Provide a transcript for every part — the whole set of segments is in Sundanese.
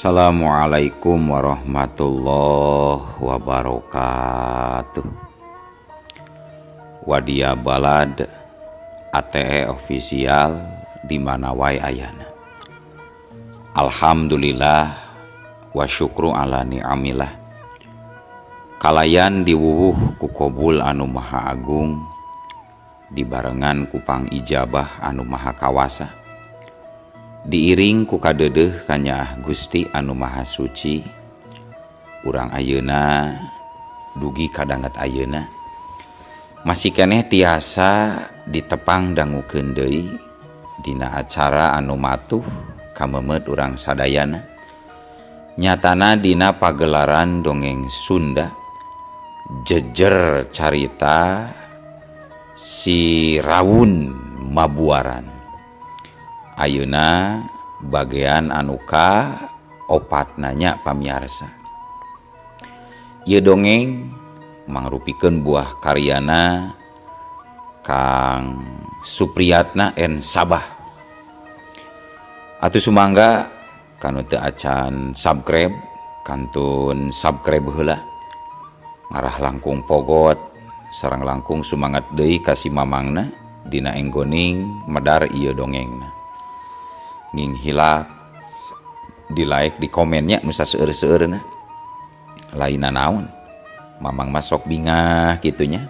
Assalamualaikum warahmatullahi wabarakatuh. Wadia Balad ATE official di mana wae ayana. Alhamdulillah wa syukru ala ni'amillah. Kalayan diwuwuh ku kobul anu maha agung, dibarengan ku pangijabah anu maha kawasa, diiring ku kadeudeuh kanyaah Gusti anu maha suci. Urang ayeuna dugi kadanget ayeuna masih keneh tiasa ditepang dangukeun deui dina acara anu matuh kamemet urang sadayana, nyatana dina pagelaran dongeng Sunda jejer carita si Rawun Mabuaran. Ayeuna bagian anu ka opat nanya pamiarsa. Ieu dongeng mangrupikeun buah karyana Kang Supriyatna N Sabah. Atuh sumangga kanu teu acan subscribe kantun subscribe heula. Ngarah langkung pogot sareng langkung sumangat deui ka si mamangna dina enggoning medar ieu dongengna. Nging hilap di like di komennya nu saseueur-seueurna. Lainna naon mamang masuk bingah gitunya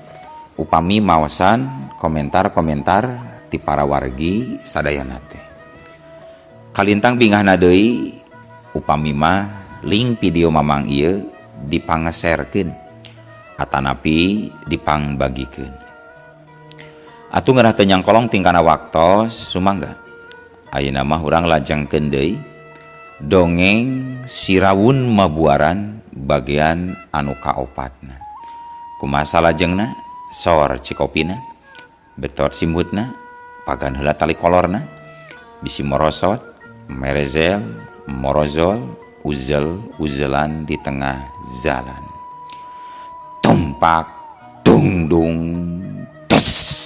upami maosan komentar-komentar ti para wargi sadayana teh. Kalintang bingahna deui upami mah link video mamang ieu dipangeserkeun atanapi dipangbagikeun. Atuh ngeunah teu nyangkolong tingkana waktos sumangga. Ayeuna mah urang lajengkeun deui dongeng si Rawun Mabuaran bagian anu kaopatna. Kumaha salajengna? Sor cikopina, betot simbutna, pagan heula tali kolorna, bisi morosot, merezel, morozol, uzel, uzelan di tengah jalan. Tumpak, dung dung, tes.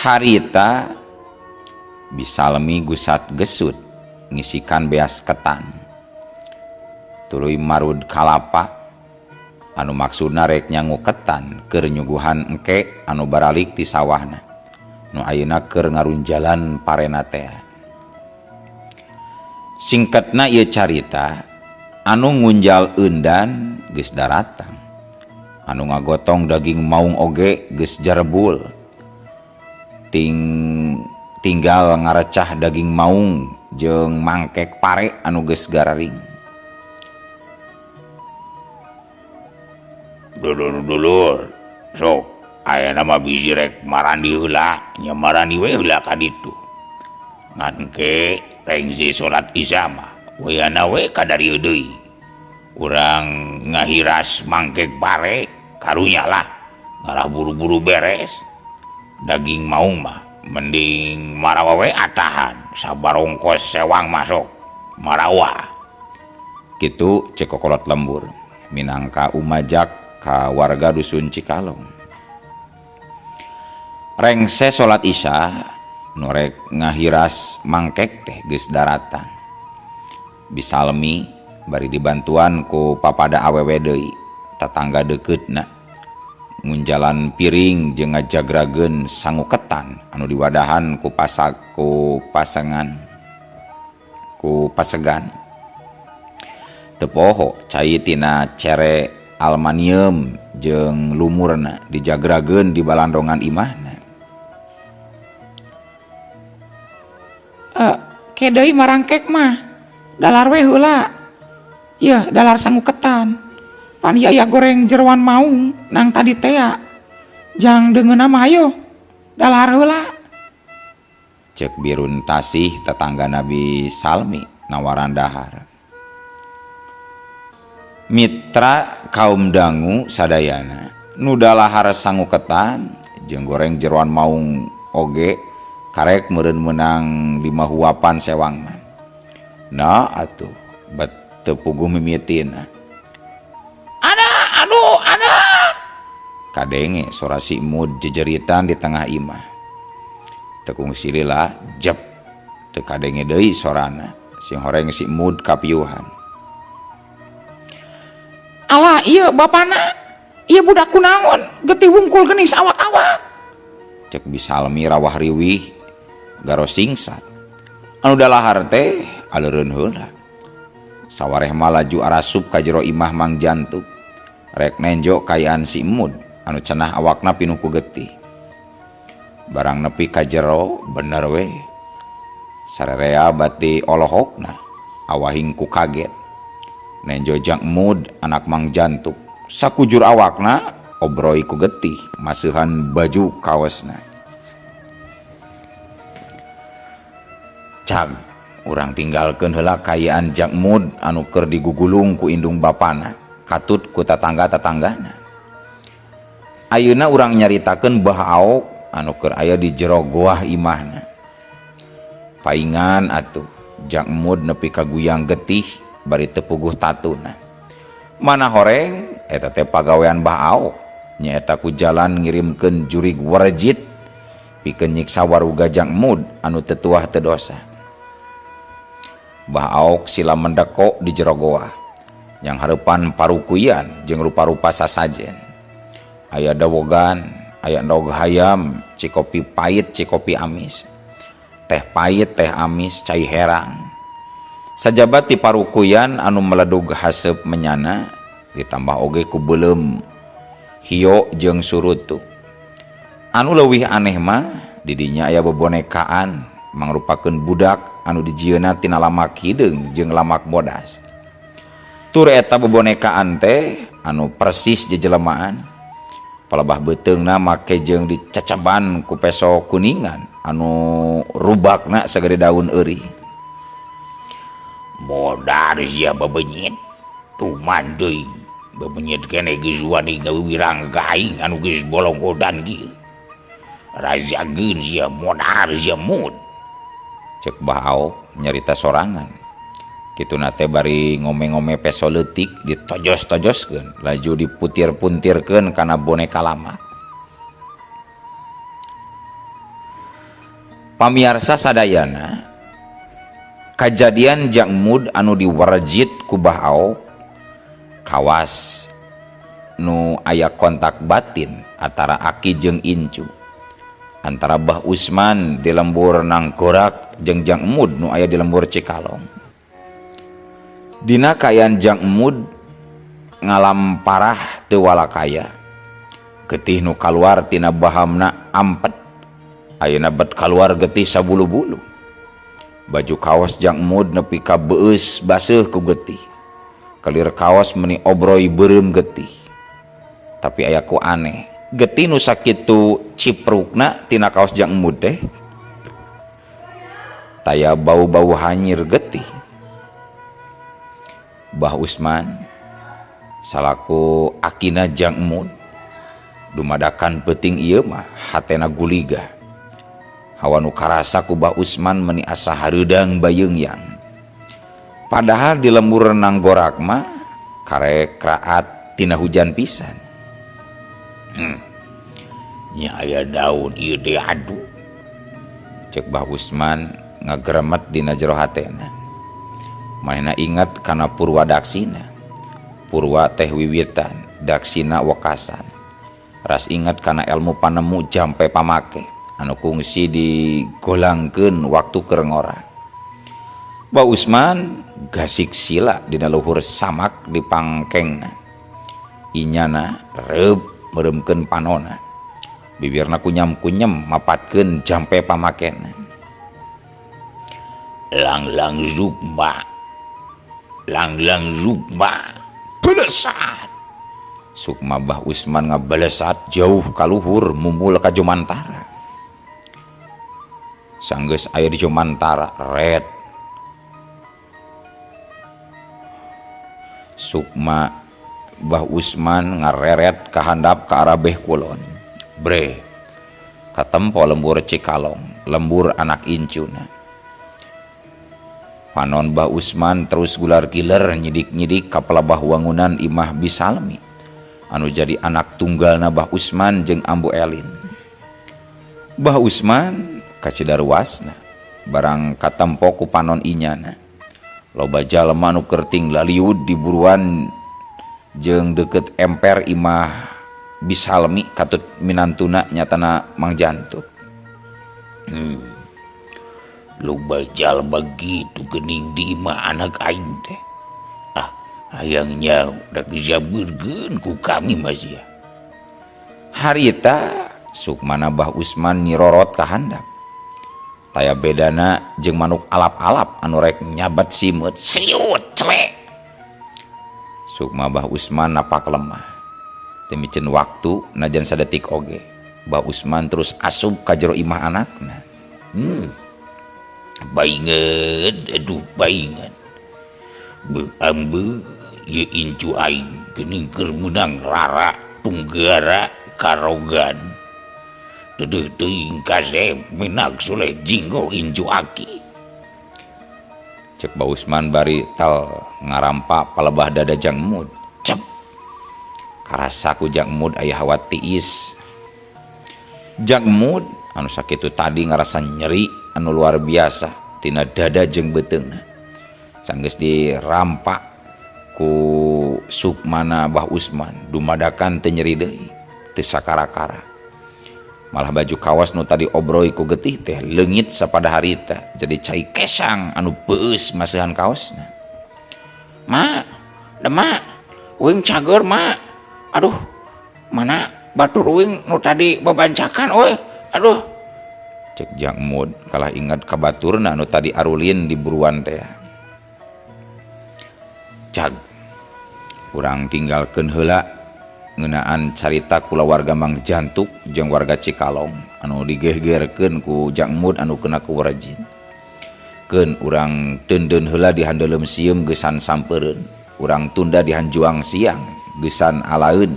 Harita bisalmi gusat gesut ngisikan beas ketan tuluy marud kalapa anu maksudna rek nyangu ketan keur nyuguhan engke anu baralik ti sawahna nu ayeuna keur ngarunjalan parena teh. Singkatna ieu carita anu ngunjal eundan geus daratang, anu ngagotong daging maung oge geus jarebul, tinggal ngarecah daging maung jeung mangkek pare anu geus gararing. Dulur-dulur sok aya nama bisi rek marandi heula nya marandi we heula ka ditu. Ngan ke rengse salat isya mah wayana we kadarieu deui. Urang ngahiras mangkek pare karunya lah ngarah buru-buru beres. Daging maung mah mending marawa we atahan sabarongkos sewang masuk marawa. Kitu cek kokolot lembur minangka umajak ka warga dusun Cikalong. Rengse salat isya nu rek ngahiras mangkek teh geus daratang. Bisalmi bari dibantuan ku papada awewe deui tatangga dekeutna ngunjalan piring jeung ngajagrageun sangu ketan anu diwadahan ku pasak ku pasangan ku pasegan. Teu poho cai tina cere almanium jeung lumurna dijagrageun di balandongan imahna. Ke deui marangkek mah dalar we heula. Yeuh dalar sangu ketan. Pan ieu goreng jeroan maung nang tadi tea. Jang deungeunna mah ayo dalar heula. Cek Birun Tasih tetangga Nabi Salmi nawaran dahar. Mitra kaum dangu sadayana Nu dalahar sangu ketan jeung goreng jeroan maung oge karek meureun meunang 5 huapan sewang mah. Nah atuh bet teu puguh mimitina. Ana aduh ana. Kadenge sora si Mud jejeritan di tengah imah. Tekung silila jep teu kadenge deui sorana. Sing horeng si Mud kapiuhan. Alah ieu bapana, ieu budak kunaon getih wungkul geuning saawak-awak. Cek Bisalmi rawah riwih garo singsat. Anu dalahar teh aleureun heula. Sawareh mah laju arasup ka jero imah Mang Jantuk. Rek nenjo kayaan si Mud anu cenah awakna pinuh ku getih. Barang nepi ka jero bener we. Sarerea bati olohok-na awahing ku kaget. Nenjo Jang Mud anak Mang Jantuk sakujur awakna obroi ku getih maseuhan baju kaosna. Cag urang tinggalkeun heula kayaan Jang Mud anu keur digugulung ku indung bapana katut ku tatangga-tatanggana. Ayeuna urang nyaritakeun Bah Aok anu keur aya di jero goah imahna. Paingan atuh Jang Mud nepi ka guyang getih bari teu puguh tatuna. Mana horeng eta teh pagawean Bah Aok nyaeta ku jalan ngirimkeun jurig warjit pikeun nyiksa waruga Jang Mud anu teu tuah teu dosa. Bah Aok sila mendeko di jero goah yang hareupan parukuyan jeung rupa-rupa sasajen. Aya dawogan, aya endog hayam, cikopi pahit, cikopi amis, teh pahit, teh amis, cai herang. Sajabat ti parukuyan anu meledug haseup menyana ditambah oge ku beuleum hio jeung surutu. Anu leuwih aneh mah didinya aya bebonekaan mangrupakeun budak anu dijieunna tina lamak hideung jeung lamak bodas. Tur eta bebonekaan teh anu persis jejelemaan. Palebah beuteungna make jeung dicacaban ku peso kuningan anu rubakna sagede daun eurih. Modar sia bebenyit tuman deui bebenyit kene geus wani ngawirang ka aing anu geus bolonggodan kieu. Rajageun sia modar sia mud. Cek Bah Aok nyarita sorangan. Kituna teh bari ngome-ngome peso leutik ditojos-tojoskeun laju diputir-puntirkeun kana boneka lama. Pamiarsa sadayana kajadian Jang Mud anu diwarjit ku Bah Aok kawas nu aya kontak batin antara aki jeung incu, antara Bah Usman di lembur Nanggorak jeung Jang Mud nu aya di lembur Cikalong. Dina kaayaan Jang Mud ngalam parah teu walakaya. Getih nu kaluar tina bahamna ampet, ayeuna bet kaluar getih sabulu-bulu. Baju kaos Jang Mud nepi ka beueus baseuh ku getih. Kelir kaos meni obroi beureum getih. Tapi aya ku aneh, getih nu sakitu ciprukna tina kaos Jang Mud teh taya bau-bau hanyir getih. Bah Usman salaku akina Jang Mud dumadakan peuting ieu mah hatena guligah. Hawa nu karasa ku Bah Usman meni asa hareudang bayeungyang. Padahal di lembur Nanggorak mah karek kraat tina hujan pisan. Nya aya daun ieu teh aduh. Cek Bah Usman ngageremet dina jero hatena. Manehna ingat kana Purwa Daksina. Purwa teh wiwitan, Daksina wekasan. Ras ingat kana ilmu panemu jampe pamake anu kungsi digolangkeun waktu keur ngora. Bah Usman gasik sila dina luhur samak di pangkengna. Inyana reup meureumkeun panona. Bibirna kunyam-kunyem mapatkeun jampe pamakena. Lang-lang zukma. Lang-lang zukma. Belesat. Sukma Bah Usman ngabelesat jauh kaluhur mumbul ka Jomantara. Sanggeus aya di Jomantara red. Sukma Bah Usman ngareret ka handap ka arah beh kulon. Bre, katempo lembur Cikalong, lembur anak incuna. Panon Bah Usman terus gular giler nyidik-nyidik ka pelabah wangunan Imah Bisalmi anu jadi anak tunggalna Bah Usman jeung Ambu Elin. Bah Usman kacida ruasna barang katempo ku panon inyana. Loba jalma nu kerting laliud di buruan jeung deket emper Imah Bisalmi katut minantuna nyatana Mang Jantuk. Loba jalma gitu geuning di imah anak aing teh. Ah, hayangnya rek dijabeurkeun ku kami masih. Harita sukmana Bah Usman nyirorot ka handap. Taya bedana jeung manuk alap-alap anu rek nyabat simeut siut celek. Sukma Bah Usman napak lemah. Teu miceun waktu najan sadetik oge. Bah Usman terus asup ka jero imah anakna. Baingan, aduh baingan. Beambe ye incu aing geuning keur meunang rara tunggara karogan. Dedeuh teuing kasep minak soleh jinggo incu aki. Cek Bah Usman bari tal ngarampa palebah dada Jang Emud. Cep. Karasa ku Jang Emud aya hawa tiis. Jang Emud anu sakitu tadi ngarasa nyeri anu luar biasa tina dada jeung beuteungna. Sanggeus dirampa ku sukmana Bah Usman dumadakan teu nyeri deui, teu sakara-kara. Malah baju kawas nu tadi obroi ku getih teh leungit sapada harita jadi cai kesang anu beueus maseuhan kaosna. Ma, demak, uing cager ma. Aduh, mana batur uing nu tadi babancakan euy. Aduh. Cek Jang Emud kalah ingat ka baturna nu tadi arulin di buruan teh. Cag, urang tinggalkeun heula ngeunaan carita kulawarga Mang Jantuk jeung warga Cikalong anu digegerkeun ku Jang Emud anu kena ku warejin. Keun urang teundeun heula di handeuleum sieum geusan sampeureun, urang tunda di hanjuang siang geusan alaeun,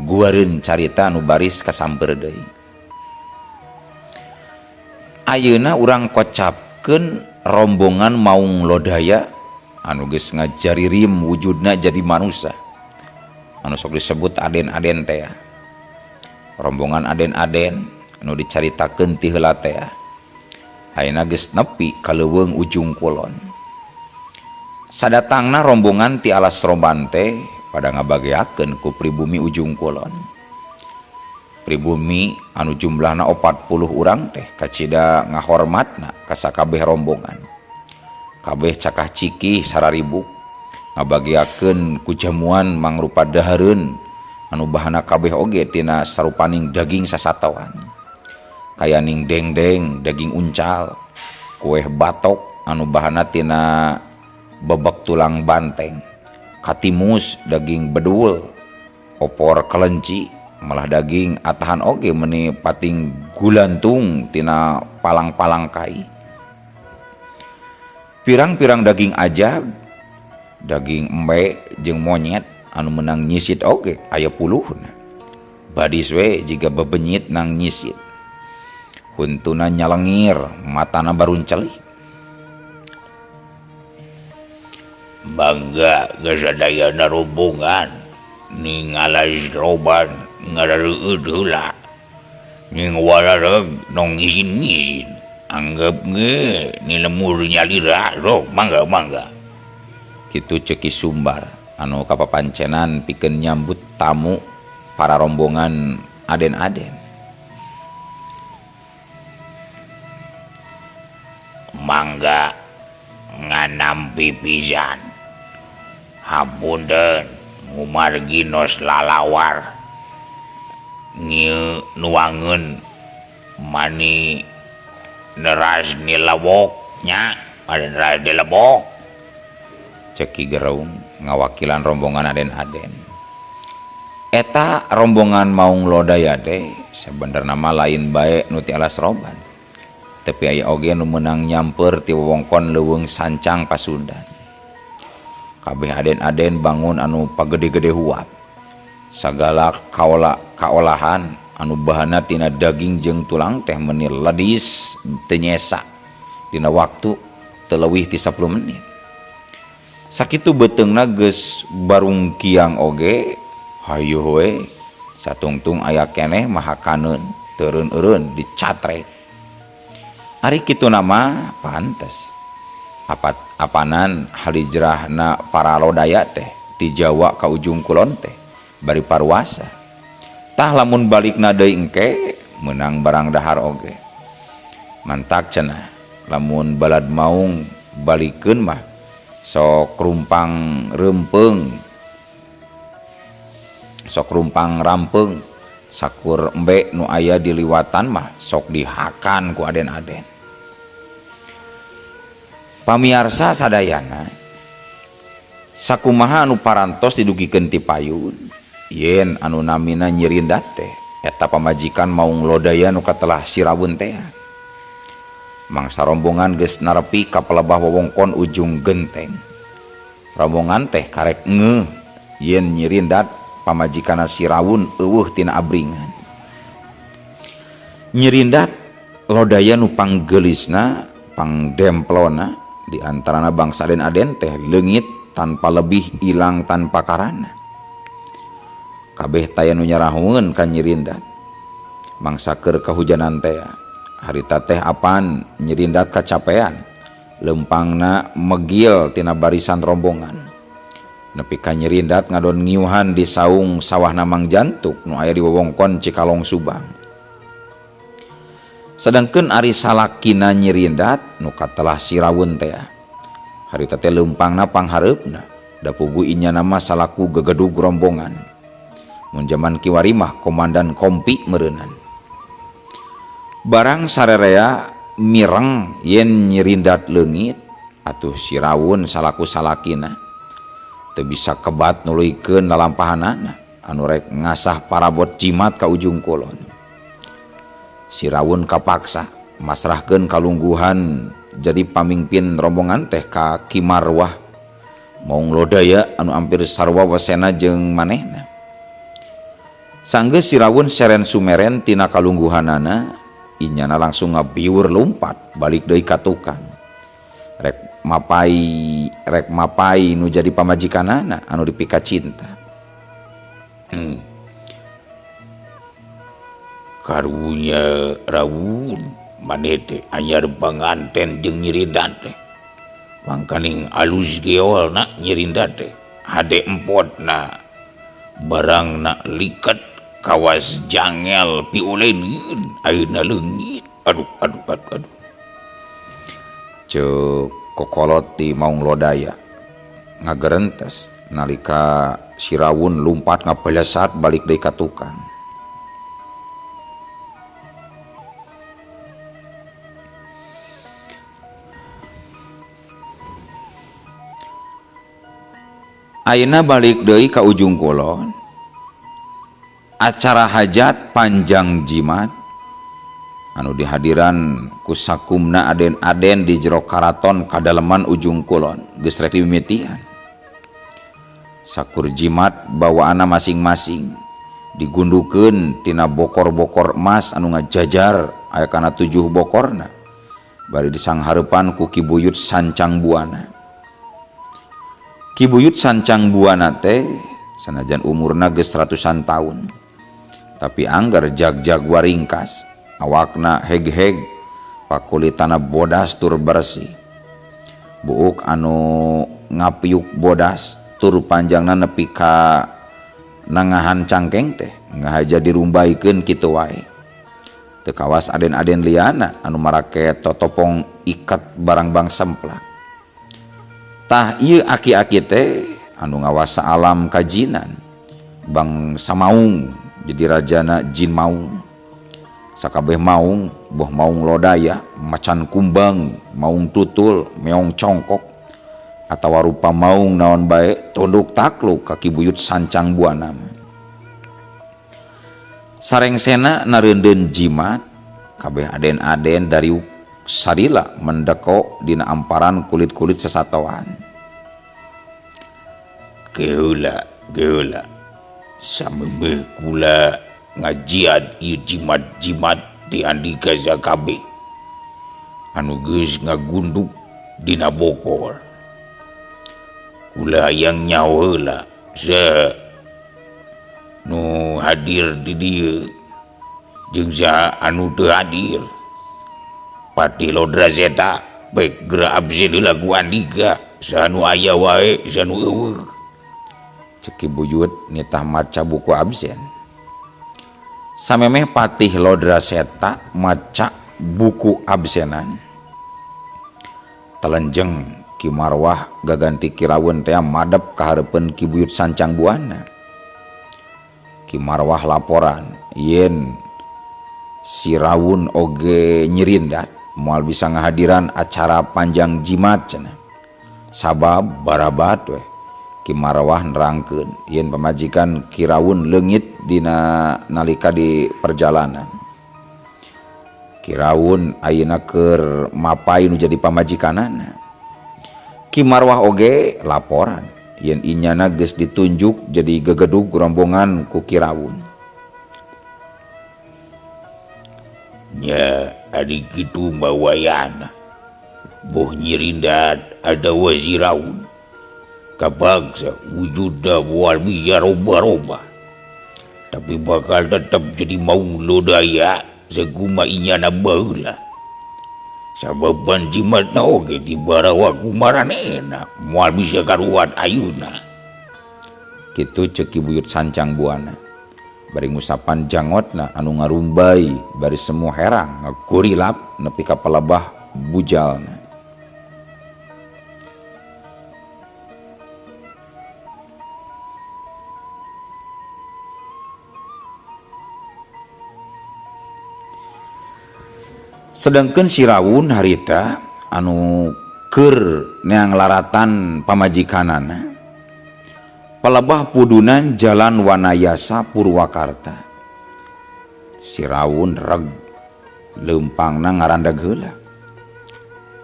guareun carita anu baris kasampeur deui. Ayeuna urang kocapkeun rombongan Maung Lodaya anu geus ngajaririm wujudna jadi manusia. Anu sok disebut aden-aden teh. Rombongan aden-aden anu dicaritakeun ti heula teh. Ayeuna geus nepi ka leuweung ujung kulon. Sadatangna rombongan ti alas roban teh pada ngabageakeun ku pribumi ujung kulon. Pribumi anu jumlahna 40 urang teh kacida ngahormatna ka sakabeh rombongan. Kabeh cakah cikih sararibuk ngabageakeun ku jamuan mangrupa dahareun anu bahana kabeh oge tina sarupaning daging sasatoan. Kayaning dengdeng, daging uncal, kueh batok anu bahana tina bebek tulang banteng, katimus daging bedul, opor kelenci, malah daging atahan oge meni pating gulantung tina palang-palang kai. Pirang-pirang daging ajag, daging embe jeung monyet anu menang nyisit oge aya puluhna. Badis we jiga bebenyit nang nyisit. Huntuna nyalengir, matana baruncelik. Bangga gesadayana rombongan ningalas roban ngarareueut heula. Ning warareg nong ngisin-ngisin. Anggap ge ni lemur nyalira sok mangga-mangga. Kitu ceki Sumbar anu kapapancenan pikeun nyambut tamu para rombongan aden-aden. Mangga nganampi pisan. Hapunten ngumargi nos lalawar ngieu nuangeun mani neras nilawok nya ada neras dilebok. Ceki Gerung ngawakilan rombongan aden-aden. Eta rombongan Maung Lodaya teh sebenarna mah lain bae nu ti alas roban. Tapi aya oge nu meunang nyamper ti wewengkon leuweung sancang Pasundan. Kabeh aden-aden bangun anu pagede-gede huap. Sagala kaola kaolahan anu bahanna tina daging jeung tulang teh meuni ledis teu nyesa dina waktu teu leuwih ti 10 menit. Sakitu beuteungna geus barungkiang oge hayoh we satungtung aya keneh mahakaneun teu eureun-eureun dicatrek. Ari kitu nama pantes. Apat apanan halijrahna para lodaya teh di Jawa ka ujung kulon teh bari paruasa. Tah lamun balikna deui engke meunang barang dahar oge. Mantak cenah lamun balad maung balikeun mah sok rumpang reumpeung sok rumpang rampeung sakur embe nu aya di liwatan mah sok dihakan ku aden-aden. Pamiarsa sadayana sakumaha anu parantos didugikeun ti payun yen anu namina nyirindat teh eta pamajikan maung lodaya nu katelah Sirawun teh. Mangsa rombongan geus narepi ka pelebah wewengkon ujung genteng. Rombongan teh karek ngeuh yen nyirindat pamajikanna Sirawun eueuh tina abringan. Nyirindat lodaya nu panggelisna pangdemplona di antarana bangsa aden-aden teh leungit tanpa lebih ilang tanpa karana. Kabeh taya nu nyarahueun ka nyirindat. Mangsa keur kahujanan teh harita teh apan nyirindat kacapean lempangna megil tina barisan rombongan. Nepi ka nyirindat ngadon ngiuhan di saung sawahna Mang Jantuk nu aya di wewengkon Cikalong Subang. Sedangkeun ari salakina nyirindat nu katelah Sirawun teh harita teh leumpangna panghareupna da pugu inyana mah salaku gegedug rombongan. Mun jaman kiwari mah komandan kompi meureunan. Barang sarerea mireng yen nyirindat leungit atuh Sirawun salaku salakina teu bisa kebat nuluykeun lalampahanana anu rek ngasah parabot jimat ka ujung kulon. Sirawun kapaksa masrahkeun kalungguhan jadi pamingpin rombongan teh ka Ki Marwah maung lodaya anu ampir sarua wesena jeung manehna. Sanggeus Sirawun seren sumeren tina kalungguhanana inyana langsung ngabiur lumpat balik deui ka tukang. Rek mapai nu jadi pamajikanana anu dipika cinta. Karunya rawun maneh teh anyar panganten jeung nyirindat teh. Mangkaning alus geolna nyirindat teh hade empotna barangna liket kawas jangel piuleun ayeuna leungit. Aduh aduh aduh aduh. Ceuk kokolot di Maung Lodaya ngagerentes nalika Sirawun lumpat ngapelesat balik deui ka tukang. Ayeuna balik deui ka ujung kulon. Acara hajat panjang jimat anu dihadiran ku sakumna aden-aden di jero karaton kadaleman ujung kulon geus rek dimimitian. Sakur jimat bawaanna masing-masing digundukeun tina bokor-bokor emas anu ngajajar aya kana 7 bokorna bari disanghareupan ku Ki Buyut Sancang Buana. Ki Buyut Sancang Buana teh sanajan umurna geus ratusan tahun tapi anggar jag-jag waringkas awakna heg-heg pakulitana bodas tur bersih buuk anu ngapiuk bodas tur panjangna nepi ka nangahan cangkeng teh ngahaja dirumbaikeun kitu wae. Teu kawas aden-aden liana anu marake totopong ikat barang-bang semplak. Tah ieu aki-aki teh anu ngawasa alam kajinan bangsa maung jadi rajana jin maung. Sakabeh maung boh maung lodaya macan kumbang maung tutul meong congkok atawa rupa maung naon bae tunduk takluk ka Ki Buyut Sancang Buana. Sarengsena nareundeun jimat kabeh aden-aden dari sarila mendeko dina amparan kulit-kulit sesatoan. Geheula geheula samemeh kula ngajian ieu jimat-jimat ti Andika sakabeh anu geus ngagunduk dina bokor. Kula hayang nyaho heula saha nu hadir di dieu jeung saha anu teu hadir. Patih Lodra Seta baik geura absen heula ku Andika saha nu aya wae saha nu eueuh. Cek Ki Buyut nitah maca buku absen. Samemeh Patih Lodra Seta maca buku absenan, telenjeng Ki Marwah gaganti Ki Rawun teh madep ka hareupeun Ki Buyut Sancang Buana. Ki Marwah laporan yen si Rawun oge nyirindat moal bisa ngahadiran acara panjang jimat cenah. Sabab barabat weh. Ki Marwah nerangkeun yen pamajikan Ki Rawun leungit dina nalika di perjalanan. Ki Rawun ayeuna keur mapai nu jadi pamajikanana. Ki Marwah oge laporan yen inyana geus ditunjuk jadi gegedug rombongan ku Ki Rawun. Nya ari kitu mah wayahna. Boh nyirindat ada waziraun. Kapaksa wujudna moal bisa robah-robah. Tapi bakal tetap jadi maung lodaya saguma inyana baheula. Sababan jimatna oge dibarawa ku maranehna moal bisa karuat ayeuna. Kitu ceuk Ki Buyut Sancang Buana. Bari ngusapan jangotna anu ngarumbai bari semu herang ngagurilap nepi ka palebah bujalna. Sedangkan si Rawun harita anu keur neang laratan pamajikanana palebah pudunan Jalan Wanayasa Purwakarta. Si Rawun reg leumpangna ngarandag heula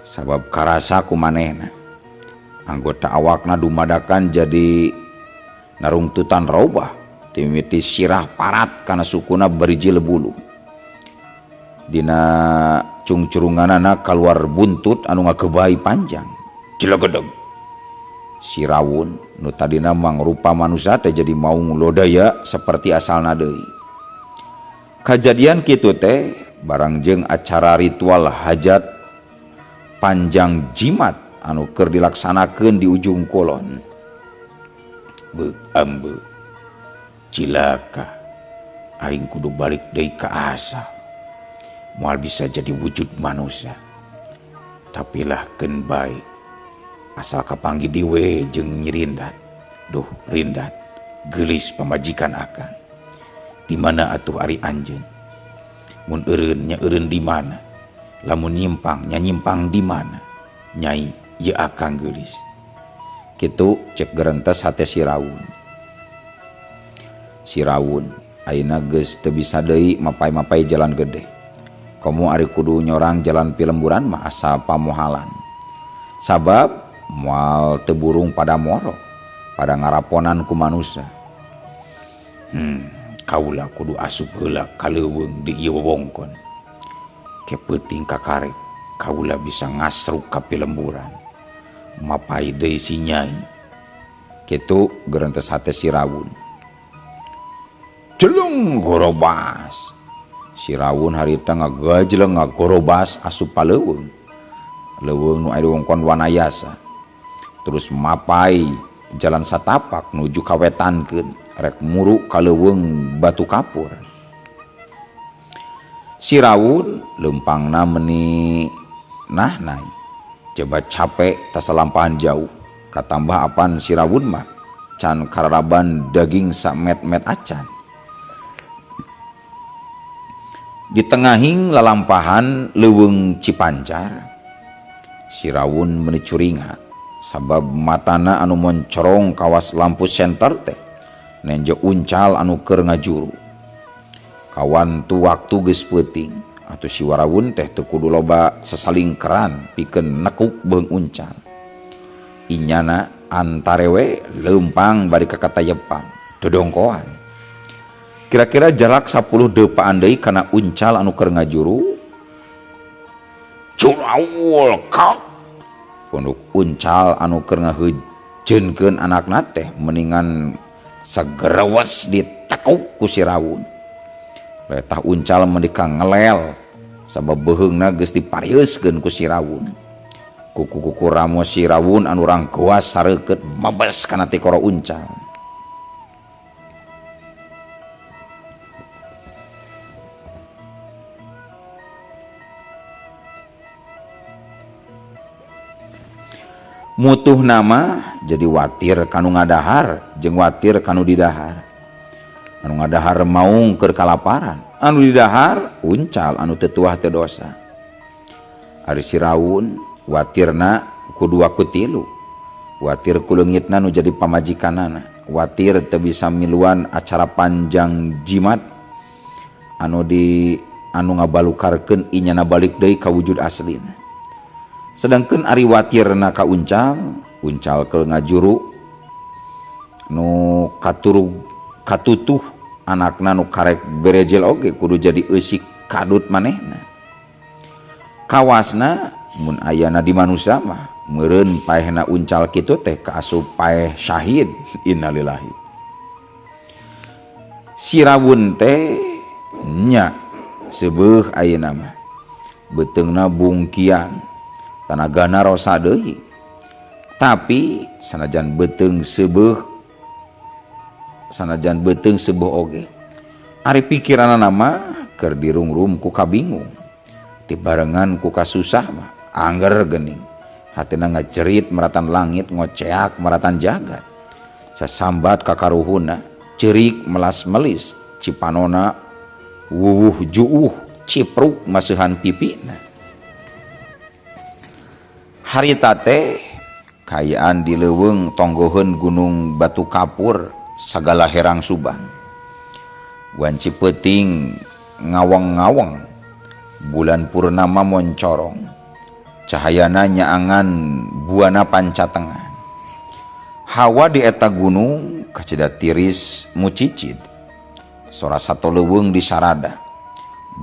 sabab karasa ku manehna anggota awakna dumadakan jadi narungtutan robah timiti sirah parat kana sukuna beriji lebulu. Dina cungcurunganana kaluar buntut anu ngagebai panjang. Cilegedeg. Si Rawun nu tadina mangrupa manusia teh jadi maung lodaya seperti asalna deui. Kajadian kitu teh barang jeung acara ritual hajat panjang jimat anu keur dilaksanakeun di ujung kulon. Beuh ambe. Cilaka. Aing kudu balik deui ka asal. Moal bisa jadi wujud manusia. Tapi lah keun bae. Asal kapanggih dewe jeung nyirindat. Duh rindat, geulis pamajikan akang. Di mana atuh ari anjeun? Mun eureun nya eureun di mana? Lamun nyimpang nya nyimpang di mana? Nyai ieu akang geulis. Kitu cek gerentes hate si Rawun. Si Rawun ayeuna geus teu bisa deui mapai-mapai jalan gede. Komo ari kudu nyorang jalan pilemburan mah asa pamohalan. Sabab moal teu burung pada moro, pada ngaraponan ku manusia. Kaula kudu asup heula ka leuweung di ieu wewengkon. Ke peuting kakarek, kaula bisa ngasruk ka pilemburan. Mapai deui si Nyai. Kitu gerentes hate si Rawun. Jeleng gorobas. Si Rawun harita ngagajleng ngagorobas asup paleuweung. Leuweung nu aya di wewengkon Wanayasa. Terus mapai jalan satapak nuju kawetankeun rek muru ka leuweung Batu Kapur. Si Rawun leumpangna meni nahnai. Coba capek tasalampahan jauh. Katambah apan si Rawun mah can kararaban daging samet-met acan. Di tengahing lalampahan leuweung Cipancar, si Rawun meuni curingak sabab matana anu moncorong kawas lampu senter teh nenjo uncal anu keur ngajuru. Kawantu waktu geus peuting atuh si Warawun teh teu kudu loba sasalingkeran pikeun nekuk beung uncal. Inyana Antare we leumpang bari kakatayepan dodongkoan. Kira-kira jarak 10 deupaan deui kana uncal anu keur ngajuru. Curaul kak. Punduk uncal anu keur ngahejeunkeun anakna teh mendingan sagerewes ditekuk ku si Rawun. Letah uncal mendika ngelel sabab beuheungna geus diparieuskeun ku si Rawun. Kuku-kuku ramo si Rawun anu ranggoas sareukeut mebes kana tikoro uncal. Mutuh nama jadi watir kanu ngadahar jeung watir kanu didahar. Anu ngadahar maung keur kalaparan, anu didahar uncal anu teu tuah teu dosa. Ari si Rawun watirna ku dua ku tilu, watir ku leungitna nu jadi pamajikanana, watir teu bisa miluan acara panjang jimat anu di anu ngabalukarkeun inyana balik deui ka wujud aslina. Sedangkan ari watirna ka uncal, uncal keur ngajuru nu katurug katutuh anakna nu karek berejel oge kudu jadi eusik kadut manehna. Kawasna mun ayana di manusia mah meureun paehna uncal kitu teh kaasup paeh syahid innalillahi. Si Rawun teh nya seubeuh ayeuna mah beuteungna bungkian tanagana rosa deui, tapi sanajan beuteung seubeuh, sanajan beuteung seubeuh oge ari pikiranana mah keur dirungrum ku kabingung dibarengan ku kasusah mah angger geuning hatina ngajerit meratan langit ngoceak meratan jagat sasambat kakaruhuna ceurik melas-melis cipanona wuwuh juuh cipruk maseuhan pipina. Harita teh kayaan di leuweung tonggoheun gunung Batu Kapur sagala herang Subang. Wanci peuting ngaweng-ngaweng, bulan purnama moncorong, cahayana nyaangan buana pancatengah. Hawa di eta gunung kacida tiris mucicid. Sora sato leuweung di sarada.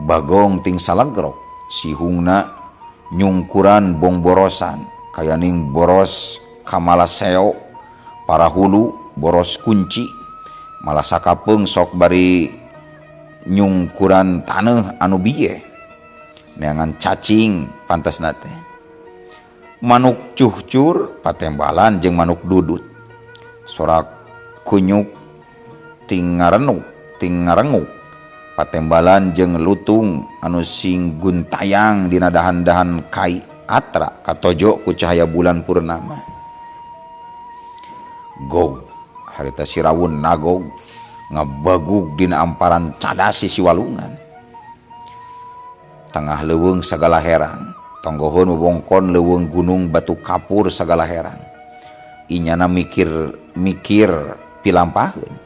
Bagong ting salagrok sihungna nyungkuran bongborosan kayaning boros kamala seo para hulu boros kunci malah sakapeung sok bari nyungkuran taneuh anu biye neangan cacing pantasna teh manuk cuhcur patembalan jeung manuk dudut sorak kunyuk tingarenuk tingarenguk patembalan jeung lutung anu sing guntayang dina dahan-dahan kai atra katojo ku cahaya bulan purnama. Gog harita si Rawun nagog ngabagug dina amparan cadas sisi walungan. Tengah leuweung sagala herang, tonggoheun wewengkon leuweung gunung Batu Kapur sagala herang. Inyana mikir-mikir pilampaheun.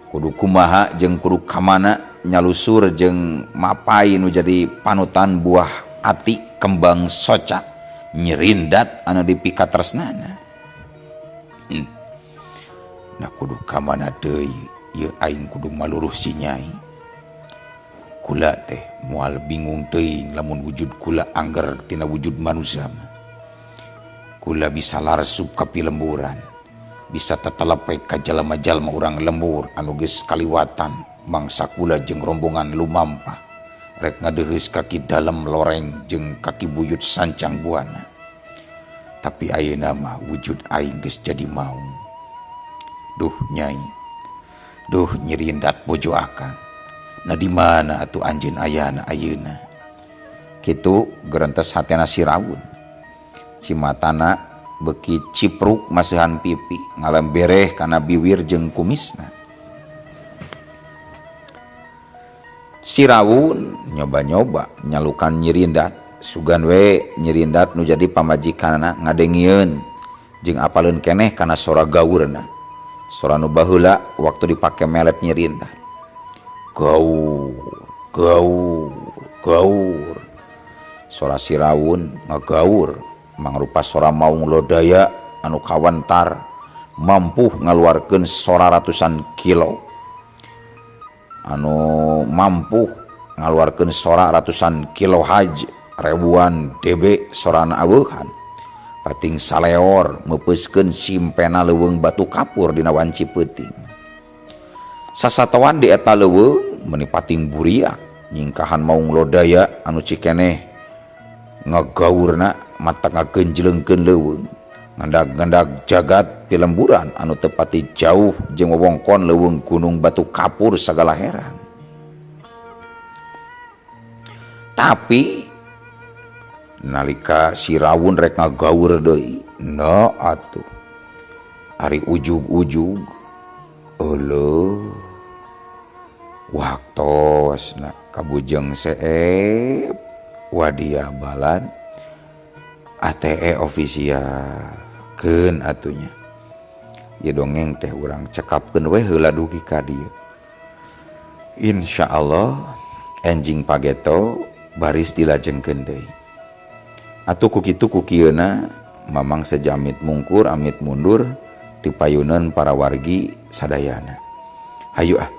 Kudu kumaha jeung kudu kamana nyalusur jeung mapai nu jadi panutan buah ati kembang soca nyirindat anu dipikatresnana. Nah kudu kamana deui ieu aing kudu maluruh si nyai. Kula teh moal bingung teuing lamun wujud kula angger tina wujud manusia mah. Kula bisa larsup ka pilemburan, bisa tetelepe ka jalma-jalma urang lembur anu geus kaliwatan mangsa kula jeung rombongan lumampah rek ngadeheus kaki dalem loreng jeung kaki buyut sancang buana. Tapi ayeuna mah wujud aing geus jadi maung. Duh nyai, duh nyirindat bojo akang. Nah di mana atuh anjeun ayana ayeuna? Kitu gerentes hatena si Rawun. Cimatana beuki cipruk maseuhan pipi ngalembereh kana biwir jeung kumisna. Si Rawun nyoba-nyoba nyalukan nyirindat, sugan we nyirindat nu jadi pamajikanna ngadengieun jeung apaleun keneh kana sora gaurna. Sora nu baheula waktu dipake melet nyirindat. Gaur, gaur, gaur. Sora si Rawun ngagaur mangrupa sora maung lodaya anu kawentar mampu ngaluarkeun sora ratusan kilo anu mampu ngaluarkeun sora ratusan kilo haj ribuan dB sorana aweuhan pating saleor meupeuskeun simpena leuweung batu kapur dina wanci peuting. Sasatoan di eta leuweung meuni pating buriak nyingkahan maung lodaya anu cikeneh ngagaurna mata ngagenjlengkeun leuweung ngandag-ngandag jagat pilemburan anu tepati jauh jeung wewengkon leuweung gunung batu kapur sagala herang. Tapi nalika si Rawun rek ngagaur deui, no atuh ari ujug-ujug euleuh waktosna kabujeng seep wadia balad ATE official keun atunya. Ieu dongeng teh urang cekapkeun we heula dugi ka dieu. Insyaallah enjing pageto baris dilajengkeun deui. Atuh ku kitu ku kieuna mamang sejamit mungkur amit mundur dipayuneun para wargi sadayana. Hayu ah.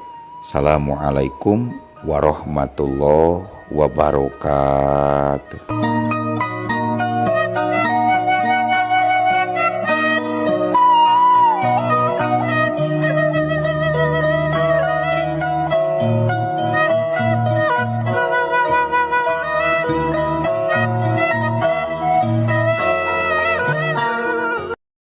Assalamualaikum warahmatullahi wabarakatuh.